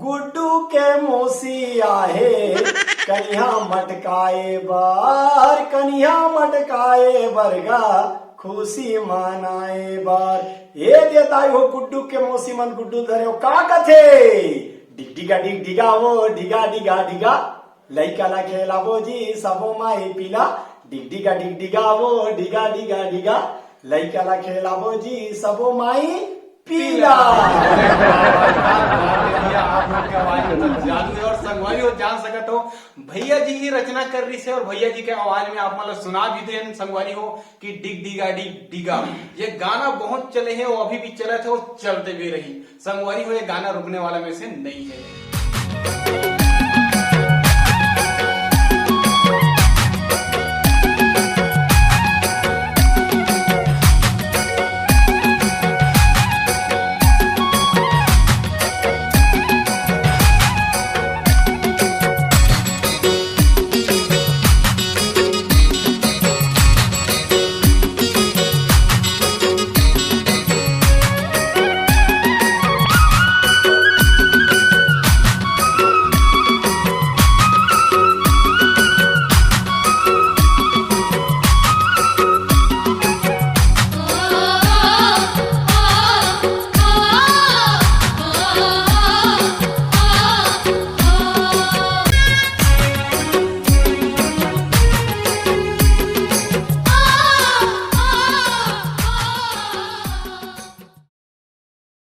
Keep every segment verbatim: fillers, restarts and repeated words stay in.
गुड्डू के मौसी आहे कनिहा मटकाए बर, कनिहा मटकाए बर गा, खुशी मनाए बर। ए दे दाई हो, गुड्डू के मौसी मन गुड्डू धरे हो, का कथे? डिग डिगा डिग डिगा वो, डिगा डिगा डिगा, लइका ला खेलाबो जी सबो माई पीला। डिग डिगा डिग डिगा वो, डिगा डिगा डिगा, लइका ला खेलाबो जी सबो माई पीला। आप लोग के आवाज में तो जादू है। और संगवारी हो, जान सकत हो, भैया जी ही रचना कर रही से और भैया जी के आवाज में आप मतलब सुना भी देन संगवारी हो कि डिग डिगा डिग डिगा। ये गाना बहुत चले है, वो अभी भी चलत है, वो चलते भी रही। संगवारी हो, ये गाना रुकने वाला में से नहीं है।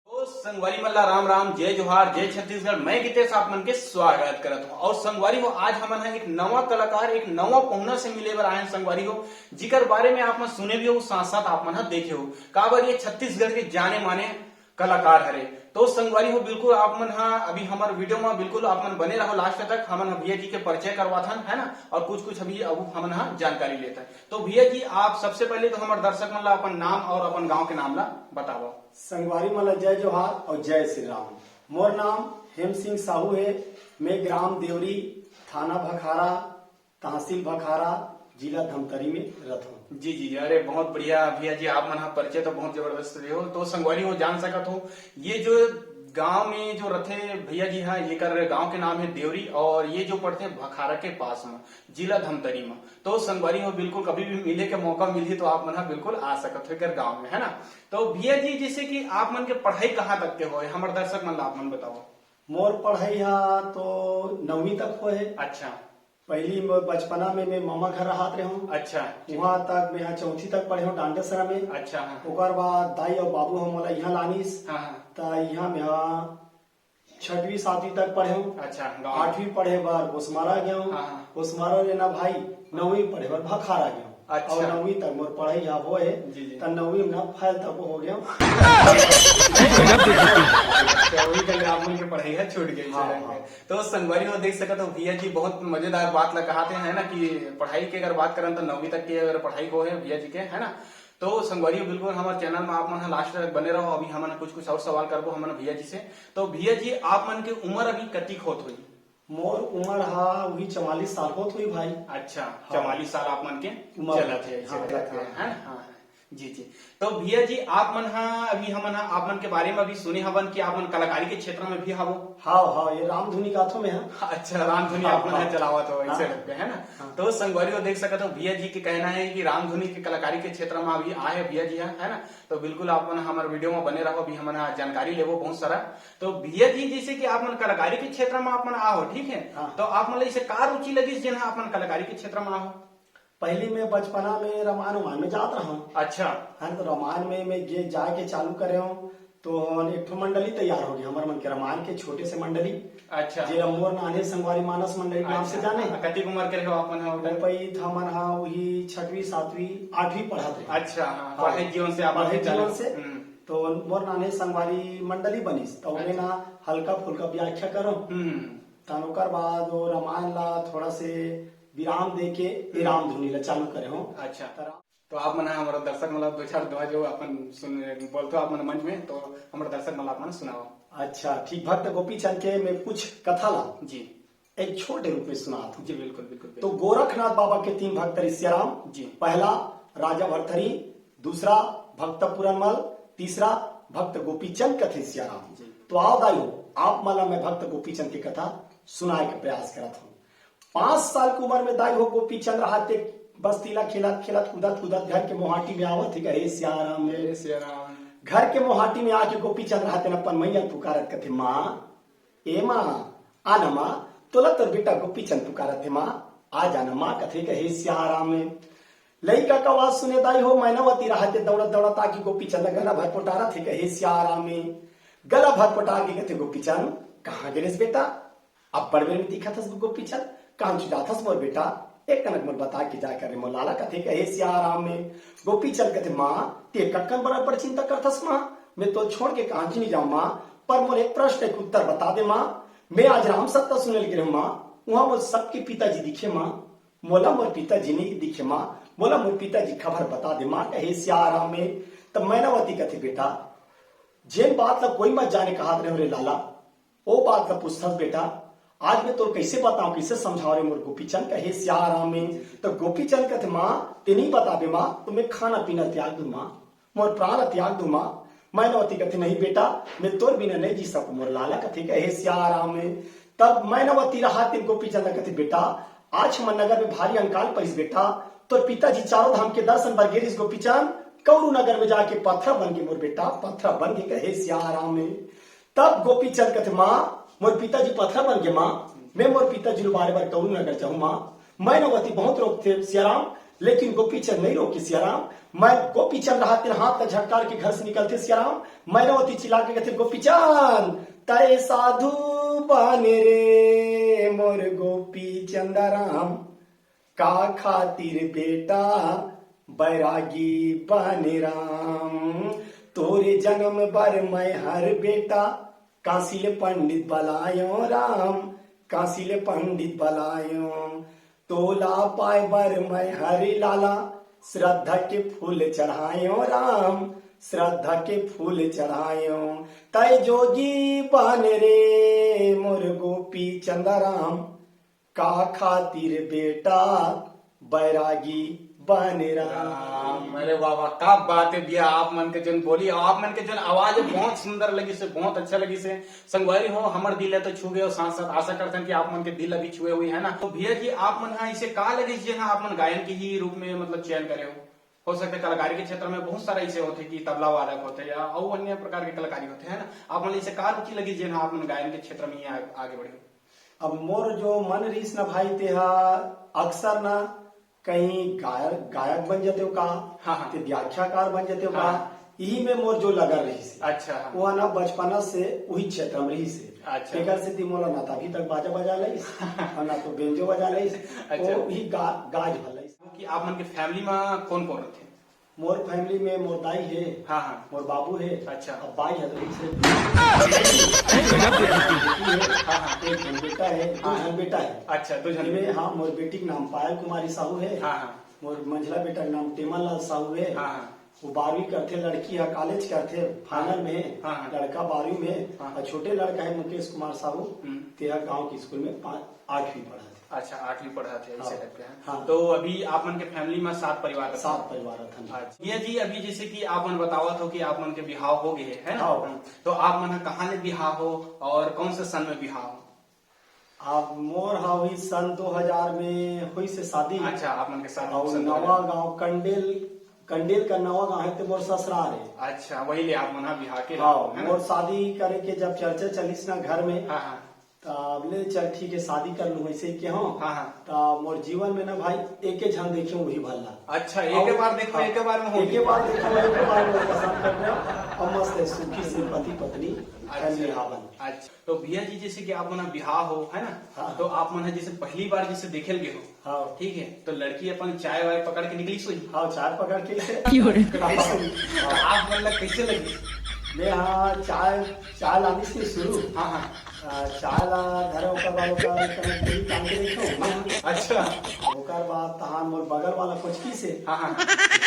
तो संगवारी मन ला राम राम, जय जोहार, जय छत्तीसगढ़। मैं गीतेश आप मन के स्वागत करत हूँ। और संगवारी हो, आज हमन ह एक नवा कलाकार, एक नवा पहुना से मिले बर आए हैं संगवारी हो, जिकर बारे में आप मन सुने भी हो, साथ साथ आप मन ह देखे हो, काबर ये छत्तीसगढ़ के जाने माने कलाकार हरे। तो संगवारी हो, बिल्कुल आप मन ह अभी हमर वीडियो में बिल्कुल आप मन बने रहो लास्ट तक। हमन ह भैया जी के परिचय करवाथन, है ना, और कुछ कुछ अभी अब हमन ह जानकारी लेथन। तो भैया जी, आप सबसे पहले तो हमर दर्शक मन ला अपन नाम और अपन गांव के नाम ला बतावव। संगवारी मन ला जय जोहार और जय श्री राम। मोर नाम हेम सिंह साहू हे। मैं ग्राम देवरी, थाना भखारा, तहसील भखारा, जिला धमतरी में रथों। जी जी, अरे बहुत बढ़िया भैया जी, आप मन ह परिचय तो बहुत जबरदस्त दे हो। तो संगवारी हो, जान सकत हो, ये जो गांव में जो रथे भैया जी ह, एकर गांव के नाम है देवरी और ये जो पड़थे भखारा के पास में, जिला धमतरी में। तो संगवारी हो, बिल्कुल कभी भी मिले के मौका मिलही तो आप मन ह बिल्कुल आ सकत हो एकर गांव में, है ना। तो भैया जी, जैसे कि आप मन के पढ़ाई कहाँ तक के होए, हमर दर्शक मन ला आप मन बताओ। मोर पढ़ाई हा तो नौवीं तक होए हे। अच्छा। पहली मोर बचपना में मैं ममा घर रहत रहे हूँ। अच्छा, ठीक। वहाँ तक मैं हा चौथी तक पढ़े हूँ डांडेसरा में। अच्छा, हाँ। ओकर बाद दाई और बाबू हम मोला यहाँ लानिस। हाँ, हाँ। त यहाँ मैं हा छठवीं सातवीं तक पढ़े हूँ। अच्छा, गाँव। आठवीं पढ़े बर ओसमारा गया हूँ। हाँ, हाँ। ओसमारा ले ना भाई, नौवीं पढ़े बर भखारा गया हूँ। अच्छा। और नौवीं तक मोर पढ़ाई यहाँ होए, जी, जी। त नौवीं में ना fail तक हो गया हूँ। अच्छा, वही तक आप मन के पढ़ाई है छूट गई, हाँ, चलेंगे। हाँ। तो संगवारी हो, देख सकत हो भैया जी बहुत मजेदार बात ला कहाते हैं ना कि पढ़ाई के अगर बात करन तो नौवीं तक के अगर पढ़ाई हो है भैया जी के, है ना। तो संगवारी हो, बिल्कुल हमारे चैनल में आप मन ह लास्ट तक बने रहो। अभी हमन कुछ कुछ और सवाल करबो हमन भैया जी से। तो भैया जी, आप मन के उम्र अभी कतिक होत होही? मोर उम्र हा वही चवालीस साल होत होही भाई। अच्छा, हाँ। चवालीस साल आप मन के उम्र चलत है, हाँ, चलत है, हाँ। है ना? हाँ, हाँ। जी जी। तो भैया जी, आप मन हा अभी हमन हा आप मन के बारे में अभी सुने हवन कि आप मन कलाकारी के क्षेत्र में भी हवो। हाँ हाँ, ये रामधुनी गाथो में है। अच्छा, रामधुनी हाँ, आप मन हा हाँ। चलावत हो, ऐसे हाँ। लगते है ना। हाँ। तो संगवारी हो, देख सकत हो भैया जी के कहना है कि रामधुनी के कलाकारी के क्षेत्र में अभी आए भैया जी है, है ना। तो बिल्कुल आप मन हमर वीडियो में बने रहो, अभी हमन हा जानकारी लेबो बहुत सारा। तो भैया जी, जैसे कि आप मन कलाकारी के क्षेत्र में आप मन आहो, ठीक है? हाँ। तो आप मन ला इसे का रुचि लगिस जेन हा आप मन कलाकारी के क्षेत्र में आहो? पहली मैं बचपना में रामायण वामायण में जात रहा हूँ। अच्छा। है ना, तो रामायण में मैं गे जाए के चालू करे हूँ, तो एक ठो मंडली तैयार हो गया हमारे मन के रामायण के छोटे से मंडली। अच्छा। जे मोर नान्हे संगवारी मानस मंडली नाम से अच्छा। जाने। कतिक उम्र के रहे हो आप मन हा वो वो time? पई था मन हा वही छठवीं, सातवीं, आठवीं पढ़त रहे। अच्छा, हाँ, हाँ। पढ़ाई जीवन से आप पढ़ाई लोग चालू जीवन से। हम्म। तो मोर नान्हे संगवारी मंडली बनिस, तो ओमे अच्छा। ना हल्का फुल्का व्याख्या करो। हम्म। तन ओकर बाद वो रामायण ला थोड़ा से विराम दे के ये हम्म। रामधुनी ला चालू करे हो। अच्छा। त राम तो आप मन ह हमर दर्शक मन ला दो चार दुहा जो अपन सुन, बोलथो आप मन मंच में, तो हमर दर्शक मन ला आप मन सुनाओ। अच्छा, ठीक। भक्त गोपी चंद के मैं कुछ कथा ला जी। एक छोटे रूप में सुनात हूँ। जी, बिल्कुल, बिल्कुल, तो बिल्कुल। गोरखनाथ बाबा के तीन भक्त रिसिया राम। जी। पहला राजा भरथरी, दूसरा भक्त पूरनमल, तीसरा भक्त गोपी चंद कथे सिया राम। जी। तो आओ दाई हो, आप मन ला मैं भक्त गोपीचंद के कथा सुनाए के प्रयास करत हूँ। पाँच साल के उम्र में दाई हो गोपीचंद रहा ते बस्ती ला खेलत खेलत कूदत कूदत घर के मोहाटी में आवत हे, कहे सियाराम में। हे सियाराम। घर के मोहाटी में आके गोपीचंद रहा ते अपन मैया पुकारत कथे, माँ, ए माँ, आ ना माँ, तोला तोर बेटा गोपीचंद पुकारत हे माँ, आ जाना माँ, कथे कहे सियाराम में। लइका का आवाज सुने दाई हो मैनावती रहा ते दौड़त दौड़त आके गोपीचंद ला गला भर पोटारत हे, कहे सियाराम में। गला भर पोटार के कथे, गोपीचंद, कहाँ गे रेहेस बेटा? अब्बड़ बेर में दिखत हस गोपीचंद, कहाँ चुदाथस मोर बेटा? एक कनक मोर बता के जाय कर रे मोर लाला, कथे कहे सियाराम में। गोपीचंद कथे, माँ, ते कक्कन बराबर चिंता करथस माँ, मैं तो छोड़ के कहाँ नहीं जाऊँ माँ, पर मोर एक प्रश्न के उत्तर बता दे माँ। मैं आज राम सत्ता सुने ल गे रहूँ माँ, वहाँ मोर सबके पिताजी दिखे माँ, मोला मोर पिताजी नहीं दिखे माँ, मोला मोर पिताजी खबर बता दे माँ, कहे सियाराम में। तब मैनावती कथे, बेटा, जेन बात ला कोई मत जाने कहत रहे रे लाला, ओ बात ला पूछथस बेटा, आज मैं तोर कैसे बताऊं, कैसे समझाऊं रे मोर गोपीचंद, कहे सियाराम में। तो गोपीचंद कथे, माँ, ते नहीं बताबे माँ, तो मैं खाना पीना त्याग दूं माँ, मोर प्राण ला त्याग दूं माँ। मैनावती कथे, नहीं बेटा, मैं तोर बिना नहीं जी सकूं मोर लाला, कथे कहे सियाराम में। तब मैनावती रहा ते गोपीचंद कथे, बेटा, आज हमर नगर में भारी अंकाल परिस बेटा, तोर पिताजी चारों धाम के दर्शन बर गे रिहिस गोपीचंद, कौरू नगर में जाके पथरा बन गे मोर बेटा, पथरा बन गे, कहे सियाराम में। तब गोपीचंद कथे, माँ, मोर पिताजी पथरा बन गे माँ, मैं मोर पिताजी ल उबारे बर कौरू नगर जाहूँ माँ। मैनावती बहुत रोकथे सियाराम, लेकिन गोपीचंद नहीं रोके सियाराम। मैं गोपीचंद रहा ते हाथ ला झटकार के घर से निकलथे सियाराम। मैनावती चिल्ला के कथे, गोपीचंद, तय साधु बने रे मोर गोपीचंद राम, का खातिर बेटा बैरागी बने राम। तोरे जन्म बर मैं हर बेटा काशी ले पंडित बलायो राम, काशी ले पंडित बलायो। तोला पाए बर मैं हर लाला श्रद्धा के फूल चढ़ायो राम, श्रद्धा के फूल चढ़ायो। तय जोगी बने रे मोर गोपीचंद राम, का खातिर बेटा बैरागी बने राम। राम, अरे वाह वाह, का बात है भैया, आप मन के जोन बोली, आप मन के जोन आवाज है, बहुत सुंदर लगिस हे, बहुत अच्छा लगिस हे। संगवारी हो, हमर दिल ला तो छू गए हो, साथ साथ आशा करथन कि आप मन के दिल ला भी छुए हुई है ना। तो भैया जी, आप मन हा इसे का लगिस जेन हा आप मन गायन के ही रूप में मतलब चयन करे हो? हो सकथे कलाकारी के क्षेत्र में बहुत सारा ऐसे होथे कि तबला वादक होथे या अउ अन्य प्रकार के कलाकारी होथे, है ना? आप मन ला इसे का रुचि लगिस जेन हा आप मन गायन के क्षेत्र में ही आ-, आगे बढ़े हो? अब मोर जो मन रहिस ना भाई, तेहा अक्सर ना कहीं गायक, गायक बन जाते हो का, हाँ, हाँ। ते व्याख्याकार बन जाते हो का, हाँ। इही में मोर जो लगन रहिस हे। अच्छा, हाँ। वो ना बचपना से उही क्षेत्र में रहिस हे। अच्छा। तेकर सेती मोला ना त अभी तक बाजा बजा लइस, और ना तो बेंजो बजा लइस। अच्छा। वो ही गा-, गाज भर लइस। कि आप मन के family में कौन कौन रहिथे? मोर family में मोर दाई हे, हाँ, हाँ। मोर बाबू हे, अच्छा। अब बाई हे तो एक से हाँ, हाँ। एक झन बेटा हे, दू हाँ। झन बेटा हे। अच्छा, दू झन। एमे, हाँ, मोर बेटी के नाम पायल कुमारी साहू हे, हाँ, हाँ। मोर मंझला बेटा के नाम टेमन लाल साहू हे। हाँ, हाँ। वो बारहवीं करथे, लड़की ह college करथे, final हाँ। में हे, हाँ, हाँ। लड़का बारहवीं में हे, हाँ। और छोटे लड़का हे मुकेश कुमार साहू, हम्म। तेहा गांव के स्कूल में पाँच, आठवीं पढ़त हे। अच्छा, आठवीं पढ़त हे, ऐसे हाँ। करके, हाँ। हाँ। तो अभी आप मन के family में सात परिवार रहिथे? सात परिवार रहिथे। अच्छा। भैया जी, अभी जैसे कि आप मन बतावत हो कि आप मन के बिहाव हो गए हे, है ना? हाँ। तो आप मन ह कहाँ ले बिहाव हो और कौन से सन में बिहाव हो? अब मोर हा हुई सन दो हजार में हुई से शादी। अच्छा, आप मन के शादी और सन दो हजार। नवा गांव कंडेल, कंडेल का नवा गांव हे ते मोर ससुराल हे। अच्छा, वही ले आप मन हा बिहाव के हाँ, लाए, है ना? मोर शादी करे के जब चर्चा चलिस ना घर में, हाँ, हाँ। तब ले चल ठीक हे शादी कर लूं, ऐसे के हो। हाँ, हाँ। त मोर जीवन में ना भाई एके झन देखे हूँ वही भल्ला। अच्छा, एके अब बार देखो, हाँ, एके बार में हो एके गया। बार देखो, एके बार में पसंद कर लिया। अब मस्त हे, सुखी से पति पत्नी अच्छा। Family हावन। अच्छा, तो भैया जी, जैसे कि आप मन बिहाव हो, है ना? हाँ। तो आप मन जैसे पहली बार जैसे देखे लगे हो, हाँ। ठीक है, तो लड़की अपन चाय वाय पकड़ के निकलिस होही? हाँ, चाय पकड़ के। क्यों रे? तो आप मन ला कैसे लगी? मैं हाँ, चाय, चाय लानिस के शुरू। हाँ, हाँ। आ, चाय ला धरे, ओकर बाद ओकर कने पूरी टांग के रखो। अच्छा। ओकर बाद तहान मोर बगल वाला कोचकी से। हाँ, हाँ।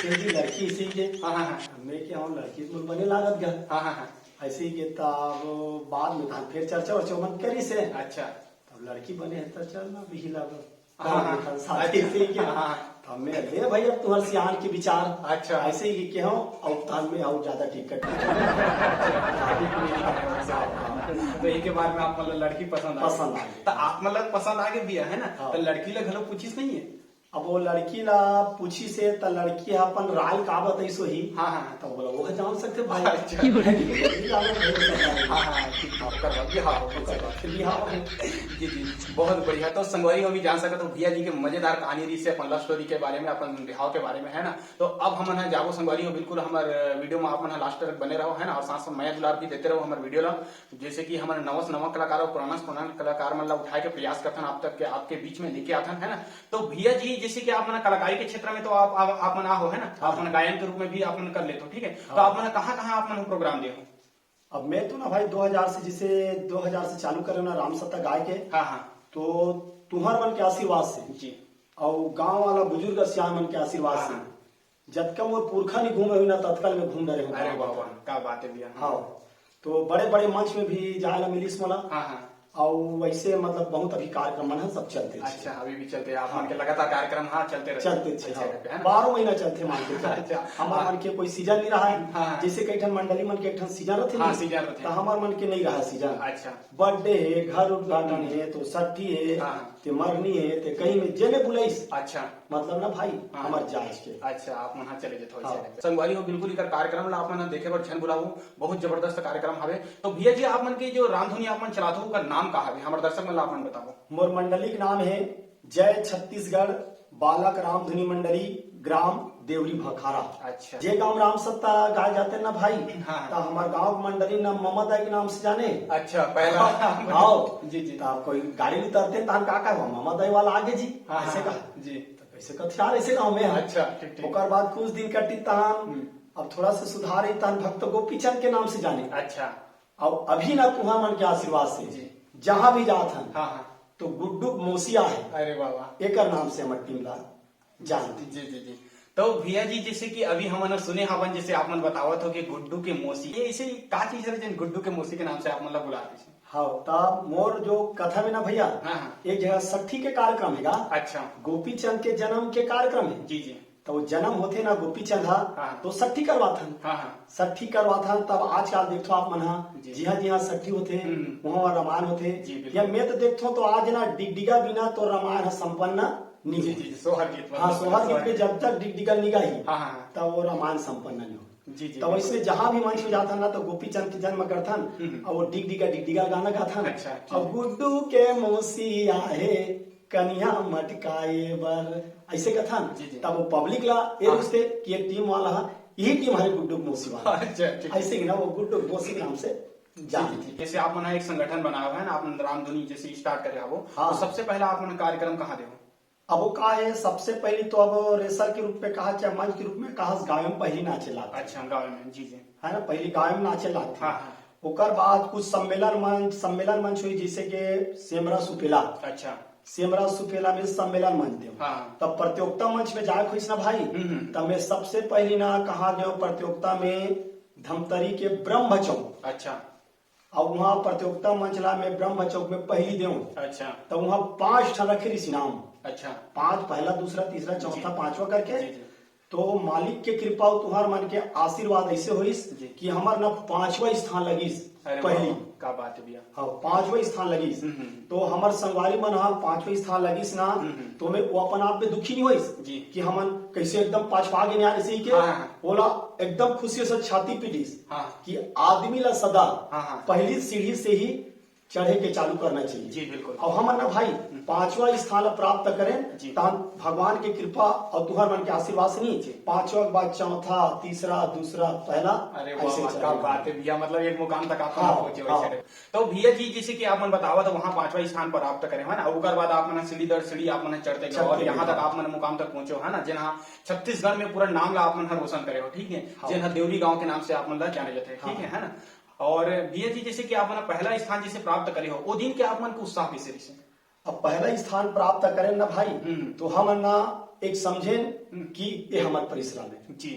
तेजी लड़की इसी के। हाँ, हाँ, हाँ। मैं के हूँ लड़की मोर बने लागत गा। हाँ, हाँ, हाँ। ऐसे ही के तब बाद में तहान फिर चर्चा वर्चा मन करिस हे। अच्छा। तब लड़की बने हे त चल ना बिही लागल। हाँ, हाँ। तब शादी से ही के। हाँ, हाँ। तब मैं, ले भाई, अब तुम्हारे सियान के विचार। अच्छा। ऐसे ही के हूँ, अब तहान में और ज्यादा टिकट। शादी के लिए। तो इही के बारे में आप मन ला लड़की पसंद आ गे। पसंद आ गे। त आप मन ला पसंद आ गे भैया, है ना? हाँ। त लड़की ला घलो पूछिस नहीं है? अब वो लड़की ला पूछिस हे, त लड़की ह अपन राय का बताइस होही। हाँ, हाँ। त बोला, वो जान सकथे भाई। अच्छा। लड़की जाने भाई। हाँ, हाँ, ठीक है, ओकर बाद भी हाँ, ओकर बाद फिर भी हाँ। जी, जी, बहुत बढ़िया। तो संगवारी हो भी जान सकत हो भैया जी के मजेदार कहानी रहिस हे अपन love story के बारे में, अपन बिहाव के बारे में, है ना? तो अब हमन ह जाबो संगवारी हो, बिल्कुल हमर video में आप मन ह last तक बने रहो, है ना? और साथ साथ मया दुलार भी देते रहो हमर video ला। जैसे कि हमन नवा से नवा कलाकार और पुराना से पुराना कलाकार मन ला उठाए के प्रयास करथन, आप तक के, आपके बीच में लेके आथन, है ना? तो भैया जी, जैसे कि आप मन कलाकारी के क्षेत्र में तो आप, आप, आप मन आ हो, है ना? हाँ। आप मन गायन के रूप में भी आप मन कर लेते हो, ठीक है? तो हाँ। आप मन कहाँ कहाँ आप मन प्रोग्राम दे हो? अब मैं तो ना भाई दो हज़ार से, जैसे दो हज़ार से चालू करे ना राम सत्ता गाय के, हाँ, हाँ। तो तुहर मन के आशीर्वाद से जी। और गांव वाला बुजुर्ग सियान मन के आशीर्वाद से हाँ। जतका मोर पुरखा नहीं घूमे हुई ना, ततका ले मैं घूम डरे हूँ। अरे वाह, वाह, का बात है भैया। हाँ। हाँ, तो बड़े बड़े मंच में भी जाए ला मिलिस मोला। हाँ, हाँ। और वैसे मतलब बहुत अभी कार्यक्रम मन ह सब चलते छे। अच्छा, अभी भी चलते हैं आप हाँ। मन के लगातार कार्यक्रम, हाँ, चलते रहते चलते हैं। छे, अच्छा हाँ। रहते हैं ना? बारह महीना चलते मान के चलो। अच्छा। हमार हाँ। मन के कोई सीजन नहीं रहा है। हाँ, हाँ। जैसे कई ठन मंडली मन के एक ठन सीजन रहते हाँ, नहीं? सीजन रहते तो हैं। हमार मन के नहीं रहा सीजन। अच्छा। बर्थडे है, घर उद्घाटन हम्म। है, तो सट्ठी है, हाँ, हाँ। ते मरनी है, ते कहीं में जेने बुलाइस। अच्छा। मतलब ना भाई, हाँ। हमर जांच के। अच्छा, आप मन ह चले जथो हाँ। ऐसे। संगवारी हो, बिल्कुल इकर कार्यक्रम ला आप मन ह देखे बर झन भुलाहू, बहुत जबरदस्त कार्यक्रम हवे। तो भैया जी, आप मन के जो रामधुनी आप मन चलाथो, ओकर नाम का हवे? हमर दर्शक मन ला आप मन बताओ। मोर मंडली के नाम है जय छत्तीसगढ़ बालक रामधुनी मंडली, ग्राम देवरी भखारा। अच्छा। जे गांव राम सत्ता गाय जाते ना भाई, हाँ, हाँ। तो हमार गांव के मंडली ना ममा दाई के नाम से जाने। अच्छा, पहला। आओ। जी, जी। तो कोई गाड़ी उतरते, तहन का कहबो, ममा दाई वाला आगे जी, हाँ, ऐसे हाँ, कहा। जी। तो कैसे कथियार ऐसे गाँव में है। अच्छा, ठीक, ठीक। ओकर बाद कुछ दिन कटी तहन, हम्म। अब थोड़ा सा सुधार ही तहन भक्त गोपीचंद के नाम से जाने। अच्छा। और अभी ना तुहर मन के आशीर्वाद से जी। जहाँ भी जात हन, हाँ, हाँ। तो गुड्डू के मौसी आहे। अरे वाह, वाह। एकर नाम से हमर टीम ला जानती। जी, जी, जी। तो भैया जी, जैसे कि अभी हमन सुने हवन, जैसे आप मन बतावत हो कि गुड्डू के मौसी, ये ऐसे ही का चीज है, जिन गुड्डू के मौसी के नाम से आप मन ला बुलाते हैं? हाँ, त मोर जो कथा में ना भैया, हाँ, हाँ। एक जगह सट्ठी के कार्यक्रम हेगा। अच्छा। गोपीचंद के जन्म के कार्यक्रम है। जी, जी। तो वो जन्म होथे ना गोपीचंद हा, हाँ। तो सट्ठी करवाथन। हाँ, हाँ। सट्ठी करवाथन, तब आजकल देखथो आप मन हा, जी। जिहाँ जिहाँ सट्ठी होथे, हम्म। वहाँ वहाँ रामायण होथे। जी, बिल्कुल। या मैं तो देखथो तो आज ना डिगडिगा बिना तो रामायण हा संपन्न नहीं जी, होथे। जी, जी, सोहर गीत, हाँ, मतलब, सोहर गीत सोहर में गीत। जब तक डिगडिगा नहीं गाही, हाँ, हाँ, हाँ। तब वो रामायण संपन्न नहीं हो। जी, जी, तो बिल्कुल। वैसे जहाँ भी मंच में जाथन ना, तो गोपीचंद के जन्म करथन, हम्म। और वो डिगडिगा, डिगडिगा गाना गाथन। अच्छा, ठीक। और गुड्डू के मौसी आहे, कनिया मटकाए बर, ऐसे कथन। जी, जी। तब वो पब्लिक ला ये हाँ। रुचथे कि ये टीम वाला हा, यही टीम हरे गुड्डू के मौसी वाला। अच्छा, ठीक। ऐसे ही ना, वो गुड्डू के मौसी नाम से जी, जान। जी, जी। जैसे आप मन एक संगठन बनाए हो है ना, आप मन रामधुनी जैसे start करे हो, हाँ। तो सबसे पहला आप मन कार्यक्रम कहाँ दे हो? अब वो का है, सबसे पहली तो अब rehearsal के रूप में कहा, चाहे मंच के रूप में कहा, गाँव में पहली नाचे लात। अच्छा, गाँव में, जी, जी। है ना, पहली गाँव में नाचे लात। हाँ, हाँ। ओकर बाद कुछ सम्मेलन मंच, सम्मेलन मंच हुई, जैसे कि सेमरा सुपेला। अच्छा। सेमरा सुपेला में सम्मेलन मंच देव। हाँ, हाँ। तब प्रतियोगिता मंच में जाए खुश ना भाई, हम्म, हम्म। तब मैं सबसे पहली ना कहाँ देव प्रतियोगिता में, धमतरी के ब्रह्म चौक। अच्छा। अब वहाँ प्रतियोगिता मंच ला मैं ब्रह्म चौक में पहली देव। अच्छा। तब वहाँ पांच ठन रखे रहिस इनाम। अच्छा। पांच, पहला, दूसरा, तीसरा, चौथा, जी। पांचवा करके। जी, जी। तो मालिक के कृपा अउ तुहर मन के आशीर्वाद ऐसे होइस जी। कि हमर न पांचवा स्थान लगिस अरे पहली। वाह, का बात है भैया। हाँ, पांचवा स्थान लगिस। हम्म, हम्म। तो हमर संगवारी मन ह पांचवा स्थान लगिस ना, हम्म, हम्म। तो मैं वो अपन आप में दुखी नहीं होइस जी। कि हमन कैसे एकदम पाछवा गे यार, ऐसे ही के हाँ, हाँ, हाँ। ओला एकदम खुशी से छाती पीटिस हाँ। कि आदमी ला सदा हाँ, हाँ। पहली सीढ़ी से ही चढ़े के चालू करना चाहिए। जी, बिल्कुल। अउ हमन ना भाई, हम्म। पांचवा स्थान ला प्राप्त करेन, जी। तहन भगवान के कृपा अउ तुहर मन के आशीर्वाद से नहीं, जी। पांचवा के बाद चौथा, तीसरा, दूसरा, पहला, अरे वाह, ऐसे वाह, चढ़े। क्या बात है भैया, मतलब एक मुकाम तक आप हाँ, पहुंचे हाँ। वैसे। तो भैया जी, जैसे कि आप मन बतावत हो, वहाँ पांचवा स्थान प्राप्त करे, है ना, ओकर बाद आप मन सीढ़ी दर सीढ़ी आप मन चढ़ते गए चढ़ते और यहाँ गए। तक आप मन मुकाम तक पहुंचे हो, है ना, जेन हा छत्तीसगढ़ में पूरा नाम ला आप मन ह रोशन करे हो, ठीक है, हाँ। जेन हा देवरी गांव के नाम से आप मन ला जाने जाते हैं, हाँ। ठीक है, है ना। और भैया जी, जैसे कि आप मन पहला स्थान जैसे प्राप्त करे हो, ओ दिन के आप मन के उत्साह कैसे रहिसे? अब पहला स्थान प्राप्त करेन ना भाई, हम्म। तो हमन ना एक समझेन हम्म। कि ये हमर परिश्रम है। जी।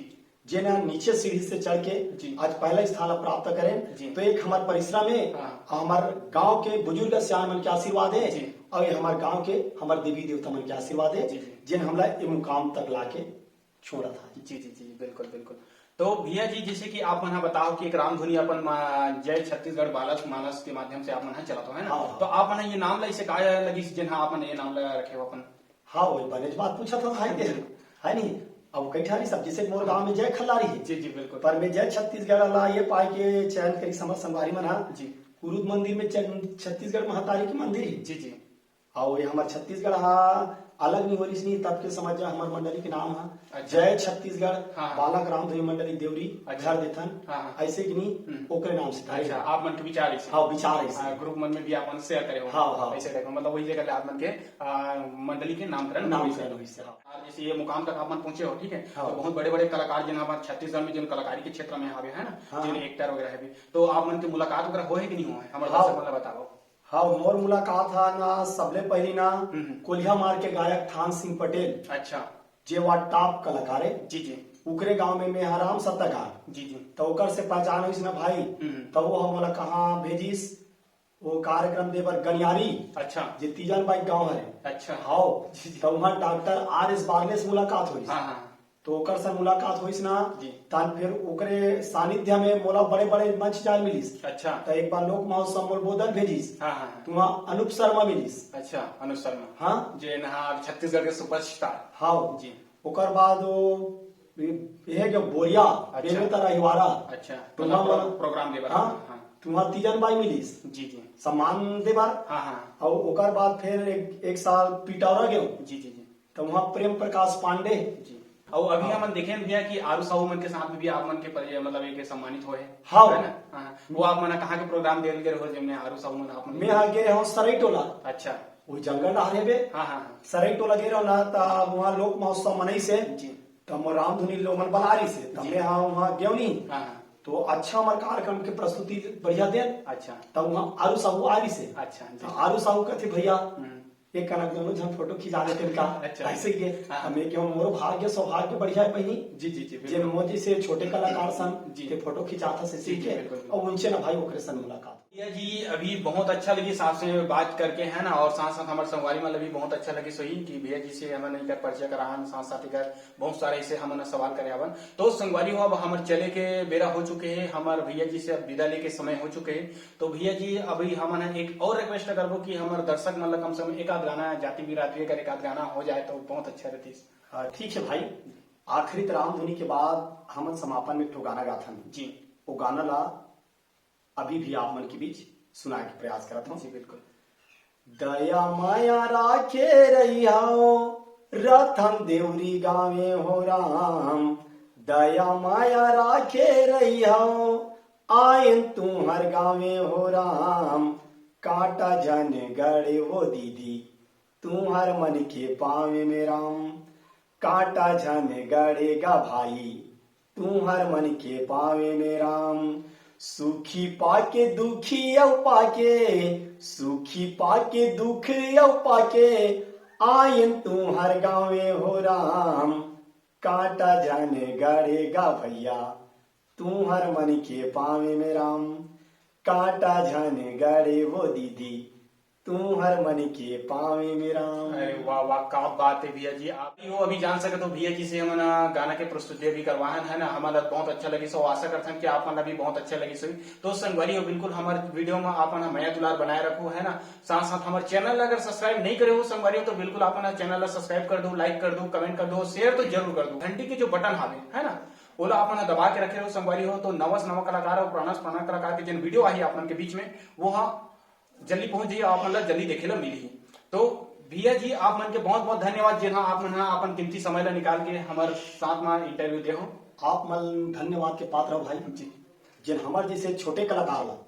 जेन ह नीचे सीढ़ी से चढ़ के जी। आज पहला स्थान प्राप्त करेन, जी। तो एक हमर परिश्रम है, हाँ। हमर गांव के बुजुर्ग सियान मन के आशीर्वाद है, जी। और ये हमर गांव के, हमर देवी देवता मन के आशीर्वाद है, जी, जी। जेन हमला ये मुकाम तक लाके छोड़त हे। जी, जी, जी, बिल्कुल, बिल्कुल। तो भैया जी, जैसे कि आप मन ह बताओ कि एक रामधुनी अपन मा-, जय छत्तीसगढ़ बालक मानस के माध्यम से आप मन ह चलात हो, है ना? हाँ, हाँ। तो आप मन ह ये नाम ला इसे का लगिस, जेन ह आप मन ये नाम ला रखे हो अपन? हाँ, वही बने बात पूछा था भाई के, है नहीं? अब कई ठारी सब, जैसे मोर गांव में जय खल्लारी है, जी, जी, बिल्कुल। पर मैं जय छत्तीसगढ़ वाला ये पाए के चयन करी समझ संगवारी मन हा। जी। कुरुद मंदिर में चन-, छत्तीसगढ़ महतारी के मंदिर है। जी, जी। और ये हमार छत्तीसगढ़ हा अलग नहीं हो रही, तब के समझ जा हमार मंडली के नाम हा अच्छा। जय छत्तीसगढ़ हाँ, हाँ। बालक रामधुनी मंडली देवरी अच्छा। घर देथन, हाँ, हाँ। ऐसे कि नहीं, हम्म। ओकरे नाम से था। अच्छा, आप मन के विचार ऐसे। हाँ, विचार ऐसे। हाँ, ग्रुप मन में भी आप मन शेयर करे हो। हाँ, हाँ। ऐसे टाइप में, मतलब वही जगह ले आप मन के, आ, मंडली के नामकरण नामकरण होइस। होइस, हाँ। और जैसे ये मुकाम तक आप मन पहुंचे हो, ठीक है? हाँ। तो बहुत बड़े-बड़े कलाकार जिन हमारे छत्तीसगढ़ में जिन कलाकारी के क्षेत्र में हावे, है ना? हाँ। जिन एक्टर वगैरह है भी, तो आप मन के मुलाकात वगैरह होए है कि नहीं होए है? हमारे हाँ। दर्शक मन ला बताओ। हाँ, मोर मुलाकात हा ना, सबले पहली ना, हम्म। कोलिया मार के गायक थान सिंह पटेल। अच्छा। जे वा टॉप कलाकार है। जी, जी। उकरे गांव में मैं हराम सत्ताकार। जी, जी। तो ओकर से पहचान होइस ना भाई, हम्म। तो वो हम बोला कहाँ भेजिस, वो कार्यक्रम दे बर गनियारी। अच्छा। जे तीजन बाई गांव हरे। अच्छा। हाँ। जी, जी। तो वहाँ डॉक्टर आर एस बागले से मुलाकात होइस। हाँ, हाँ। तो ओकर से मुलाकात होइस ना, जी। तन फिर ओकरे सानिध्य में मोला बड़े-बड़े मंच जाल मिलिस। अच्छा। तो एक बार लोक महोत्सव मोल बोधन भेजिस। हाँ, हाँ, हाँ। तो वहाँ अनूप शर्मा मिलिस। अच्छा, अनूप शर्मा। हाँ। जे नहा छत्तीसगढ़ के सुपरस्टार। हाँ। जी। ओकर बाद वो ये, ये है कि बोरिया, अच्छा। बेमेतरा हिवारा। अच्छा। तो मतलब वहाँ प्रो-, प्रोग्राम दे बर। हाँ। हाँ। तो वहाँ तीजन बाई मिलिस। जी, जी। सम्मान दे बर। हाँ, हाँ। और ओकर बाद फिर एक, एक साल पिटौरा गयो। जी, जी, जी। तो वहाँ प्रेम प्रकाश पांडे। जी। और अभी हाँ। हमन देखे भैया कि आरू साहू मन के साथ में भी आप मन के परिचय, मतलब एक सम्मानित होए। हाँ। है ना? हाँ। वो आप मन कहाँ के प्रोग्राम देल गए हो, जिनमें आरू साहू मन आप मन मैं हाँ गए हूँ सरई टोला। अच्छा। वो जंगल डहर हेबे। हाँ, हाँ, हाँ। सरई टोला गए रहो ना, त वहाँ लोक महोत्सव मनई से। जी। त मोर रामधुनी लोग मन बला रही से, त जी। मैं हाँ वहाँ गयो नहीं। हाँ, हाँ। तो अच्छा हमार कार्यक्रम के प्रस्तुति बढ़िया देन। अच्छा। त वहाँ आरू साहू आ रही से। अच्छा, जी। त आरू साहू कहते, "भैया, हम्म। एक कनक दोनों झन फोटो खिंचा देते का?" अच्छा। ऐसे ही है। हाँ। हमें क्यों मोर भाग्य सौभाग्य बढ़िया है बहिनी। जी, जी, जी, जे बिल्कुल। मोर जैसे छोटे कलाकार सन जी। के फोटो खिंचाता से जी, जी, सीखे। बिल्कुल। और उनसे ना भाई ओकरे सन मुलाकात। भैया जी, अभी बहुत अच्छा लगिस आपसे बात करके, है ना, और साथ-साथ हमारे संगवारी मन ल भी बहुत अच्छा लगिस होही कि भैया जी से हमन एकर परिचय कराहन, साथ-साथ एकर बहुत सारे ऐसे हमन सवाल करे हवन। तो संगवारी हो, अब हमर चले के बेरा हो चुके हे, हमर भैया जी से अब विदा लेके समय हो चुके हे। तो भैया जी, अभी हमन ह एक और रिक्वेस्ट करबो कि हमर दर्शक मन ल कम से कम एक आध गाना, जाति बिरादरी अगर एक आध गाना हो जाए तो बहुत अच्छा रहतिस। हाँ, ठीक है भाई, आखिरी त रामधुनी के बाद हमन समापन में एक ठो गाना गाथन। जी। वो गाना ला अभी भी आप मन के बीच सुनाए के प्रयास करत हूँ। जी, बिल्कुल। दया माया राखे रहिहव, रतन देवरी गावे हो राम। दया माया राखे रहिहव, आयन तुहर गावे हो राम। काटा झन गड़े वो दीदी, तुहर मन के पावे में राम। काटा झन गड़े गा भाई, तुहर मन के पावे में राम। सुखी पाके दुखी अउ पाके, सुखी पाके दुख अउ पाके, आयन तुहर गावे हो राम। काटा झन गड़े गा भैया, तुहर मन के पावे में राम। काटा झन गड़े वो दीदी, तुहर मन के पावे में राम। अरे वाह, वाह, का बात है भैया जी। आप यो अभी जान सकत हो भैया जी से हमन गाना के प्रस्तुति अभी करवाहन है ना, हमन ला बहुत अच्छा लगिस हो। आशा करथन कि आप मन ला भी बहुत अच्छा लगिस होही। तो संगवारी हो, बिल्कुल हमर वीडियो में आप मन मया दुलार बनाए रखो है ना, साथ साथ हमर चैनल ला अगर सब्सक्राइब नहीं करे हो संगवारी हो, तो बिल्कुल आप मन चैनल ला सब्सक्राइब कर दो, लाइक कर दो, कमेंट कर दो, शेयर तो जरूर कर दो। घंटी के जो बटन हावे है ना, ओला आप मन दबा के रखे रहो संगवारी हो, तो नवा से नवा कलाकार और पुराना से पुराना कलाकार के जिन वीडियो आही आप मन के बीच में, वो हा जल्दी पहुंच जाइए, आप मन ला जल्दी देखे ला मिलही। तो भैया जी, आप मन के बहुत बहुत धन्यवाद, जेन हा आप मन हा अपन कीमती समय ला निकाल के हमर साथ में इंटरव्यू दे हो। आप मन धन्यवाद के पात्र हो भाई। जी। जिन हमर जैसे छोटे कलाकार ला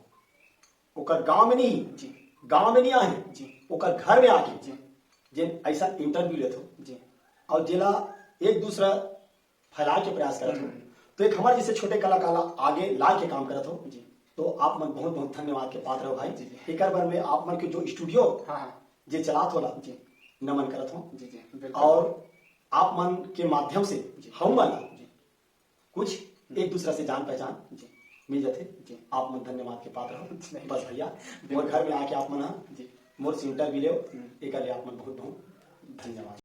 ओकर गांव में नहीं, जी। गांव में नहीं आहे, जी। ओकर घर में आके जी। जिन ऐसा इंटरव्यू लेत हो जी। और जेला एक दूसरा फैलाए के प्रयास करत हो, हम्म। तो एक हमर जैसे छोटे कलाकार ला आगे लाए के काम करत हो, जी। तो आप मन बहुत बहुत धन्यवाद के पात्र हो भाई। जी, जी। एकर बर में आप मन के जो स्टूडियो हाँ, हाँ। जे चलात होला, जी। नमन करत हो। जी, जी, बिल्कुल। और आप मन के माध्यम से जी। हम मन जी। कुछ हम्म। एक दूसरा से जान पहचान जी। मिल जाथे। जी। आप मन धन्यवाद के पात्र हो। जी, नहीं। बस भैया, बिल्कुल। मोर घर में आके आप मन ह जी। मोर से इंटरव्यू लेव, हम्म। एकर लिए आप मन बहुत बहुत धन्यवाद।